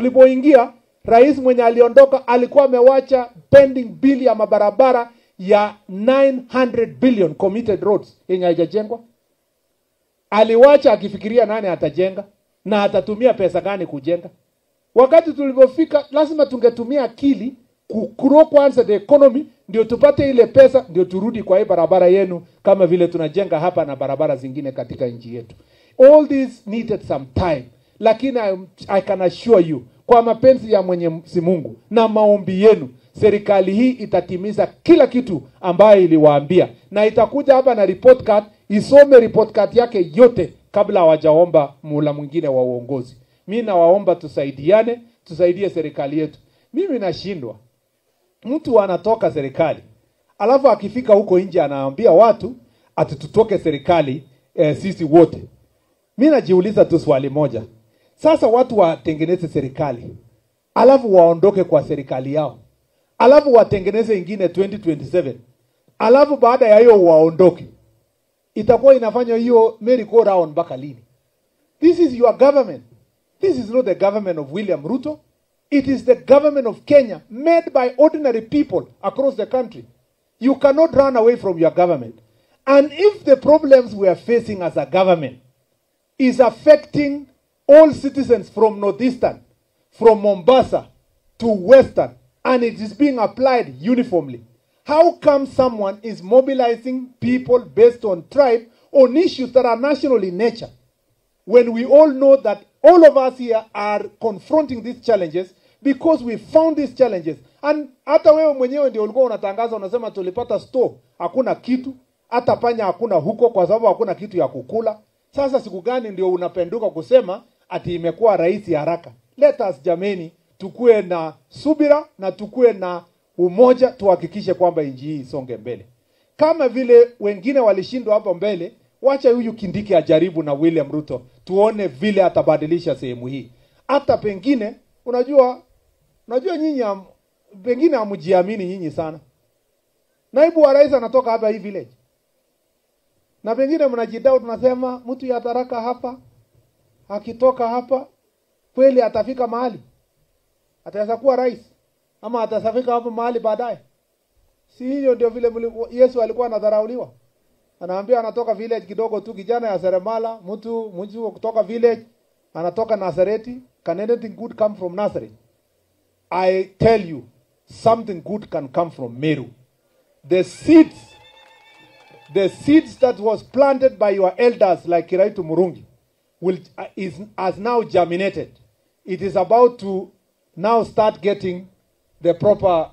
Tulipoingia, rais mwenye aliondoka alikuwa amewacha pending bill ya mabarabara ya 900 billion committed roads yenye haijajengwa. Aliwacha akifikiria nani atajenga na atatumia pesa gani kujenga. Wakati tulipofika lazima tungetumia akili kugrow kwanza the economy, ndio tupate ile pesa, ndio turudi kwa hii barabara yenu kama vile tunajenga hapa na barabara zingine katika nchi yetu. All this needed some time, lakini I can assure you, kwa mapenzi ya Mwenyezi Mungu na maombi yenu, serikali hii itatimiza kila kitu ambayo iliwaambia, na itakuja hapa na report card, isome report card yake yote kabla hawajaomba muhula mwingine wa uongozi. Mimi nawaomba tusaidiane, tusaidie serikali yetu. Mimi nashindwa. Mtu anatoka serikali, alafu akifika huko nje anaambia watu ati tutoke serikali, sisi wote. Mimi najiuliza tu swali moja. Sasa watu watengeneze serikali, alafu waondoke kwa serikali yao, alafu watengeneze ingine 2027, alafu baada ya hiyo waondoke. Itakuwa inafanya hiyo merry go round mpaka lini? This is your government. This is not the government of William Ruto. It is the government of Kenya, made by ordinary people across the country. You cannot run away from your government. And if the problems we are facing as a government is affecting all citizens from Northeastern, from Mombasa to Western, and it is being applied uniformly, how come someone is mobilizing people based on tribe on issues that are national in nature, when we all know that all of us here are confronting these challenges because we found these challenges? And hata wewe mwenyewe ndio ulikuwa unatangaza unasema tulipata store, hakuna kitu, hata panya hakuna huko kwa sababu hakuna kitu ya kukula. Sasa siku gani ndio unapenduka kusema ati imekuwa rahisi haraka? Let us jameni, tukue na subira na tukue na umoja, tuhakikishe kwamba nchi hii isonge mbele. Kama vile wengine walishindwa hapo mbele, wacha huyu Kindiki ajaribu na William Ruto, tuone vile atabadilisha sehemu hii. Hata pengine, unajua nyinyi pengine hamjiamini nyinyi sana. Naibu wa rais anatoka hapa hii village. Na pengine mnajidau, tunasema mtu ya Tharaka hapa akitoka hapa kweli atafika mahali? Ataweza kuwa rais ama atafika hapo mahali baadaye? Si hiyo ndio vile Yesu alikuwa anadharauliwa. Anaambia anatoka village kidogo tu, kijana ya seremala, mtu kutoka village, anatoka Nazareti. Can anything good come from Nazareth? I tell you, something good can come from Meru. The seeds that was planted by your elders like Kiraitu Murungi has now germinated. It is about to now start getting the proper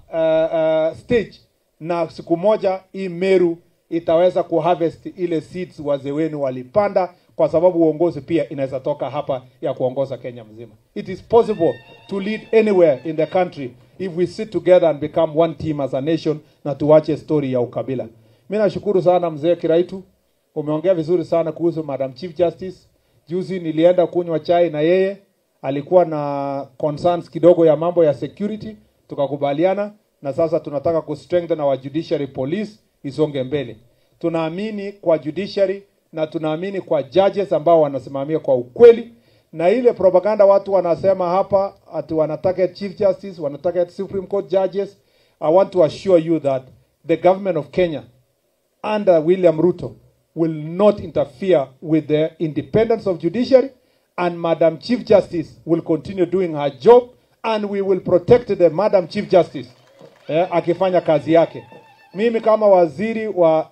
stage. Na siku moja hii Meru itaweza kuharvest ile seeds wazee wenu walipanda, kwa sababu uongozi pia inaweza toka hapa ya kuongoza Kenya mzima. It is possible to lead anywhere in the country if we sit together and become one team as a nation, na tuache story ya ukabila. Mimi nashukuru sana mzee Kiraitu, umeongea vizuri sana kuhusu Madam Chief Justice. Juzi nilienda kunywa chai na yeye, alikuwa na concerns kidogo ya mambo ya security, tukakubaliana na sasa tunataka ku strengthen our judiciary police isonge mbele. Tunaamini kwa judiciary na tunaamini kwa judges ambao wanasimamia kwa ukweli, na ile propaganda watu wanasema hapa ati wanataka Chief Justice, wanataka Supreme Court judges. I want to assure you that the government of Kenya under William Ruto will not interfere with the independence of judiciary, and Madam Chief Justice will continue doing her job, and we will protect the Madam Chief Justice akifanya kazi yake. Mimi kama waziri wa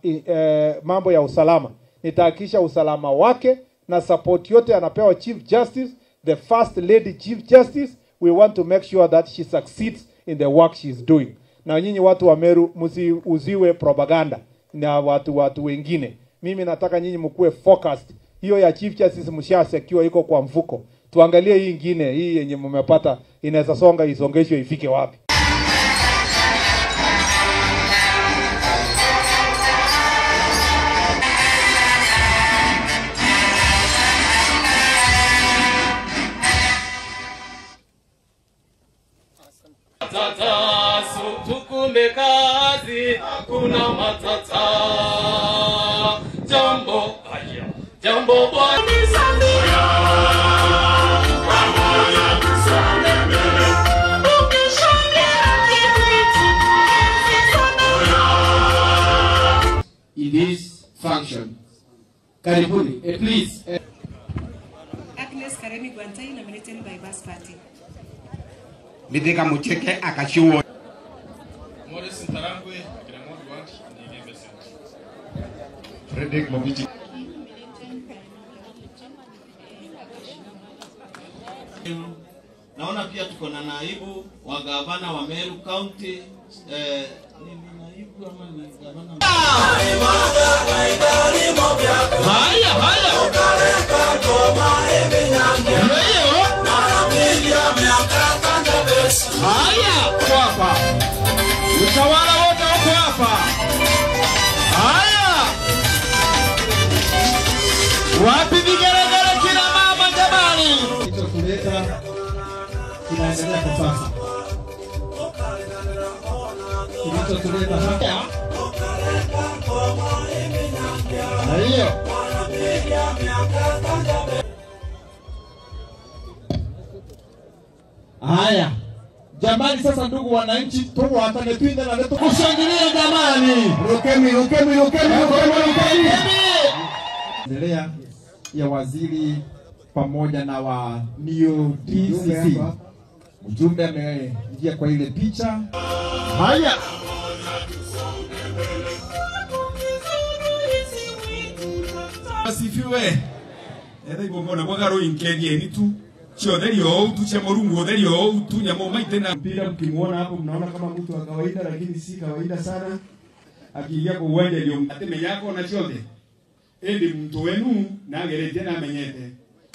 mambo ya usalama nitahakikisha usalama wake na support yote anapewa Chief Justice, the First Lady Chief Justice. We want to make sure that she succeeds in the work she is doing. Na nyinyi watu wa Meru msiuziwe propaganda na watu wengine. Mimi nataka nyinyi mkuwe focused. Hiyo ya Chief Justice msha secure iko kwa mfuko. Tuangalie hii ingine, hii yenye mmepata inaweza songa, isongeshwe ifike wapi. Tukume kazi, hakuna matata. Jambo, haya, jambo bwana. Pamoja tusonge. Karibuni. Please. Agnes Karemi Guantai, nominated by Bas Party. Mithika Mucheke akashiwo. Morris Ntarangwe, Kiramogi Ward, Igembe Central. Frederick Mobiti. Naona pia tuko na naibu wa gavana wa Meru County, ni naibu ama ni gavana? Haya haya. Haya hapa. Utawala wote wako hapa. Haya. Wapi vigelegele kina mama jamani? Kilichokuleta kinaendelea kwa sasa. Kilichotuleta hapa. Na hiyo. Haya. Jamani sasa ndugu wananchi tuwatane tuinde na letu kushangilia jamani. Rukemi rukemi rukemi rukemi rukemi. Endelea ya waziri pamoja na wa Neo DCC. Mjumbe ameingia kwa ile picha. Haya. Asifiwe. Etha igongona bwagaro inkerie ni tu. Chiotherio tu cha Murungu otherio tu nyamo maite na mpira. Mkimuona hapo mnaona kama mtu wa kawaida, lakini si kawaida sana. Akiingia kwa uwanja ndio atemenyako na chiothe. Indi mtu wenu nageretie na menyete.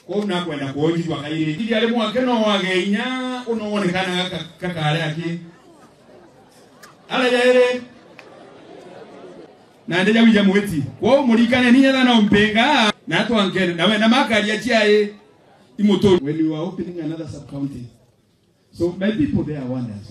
Kwa unakwenda kuonjwa kairi. Ili ale mwake no wageinya unoonekana kakare aki. Ale jaere. Na ndeja wija mweti. Kwa murikane ninya na mpinga na twankene na we na makaria chiae. Imoto. When you are opening another sub county. So my people there wonders.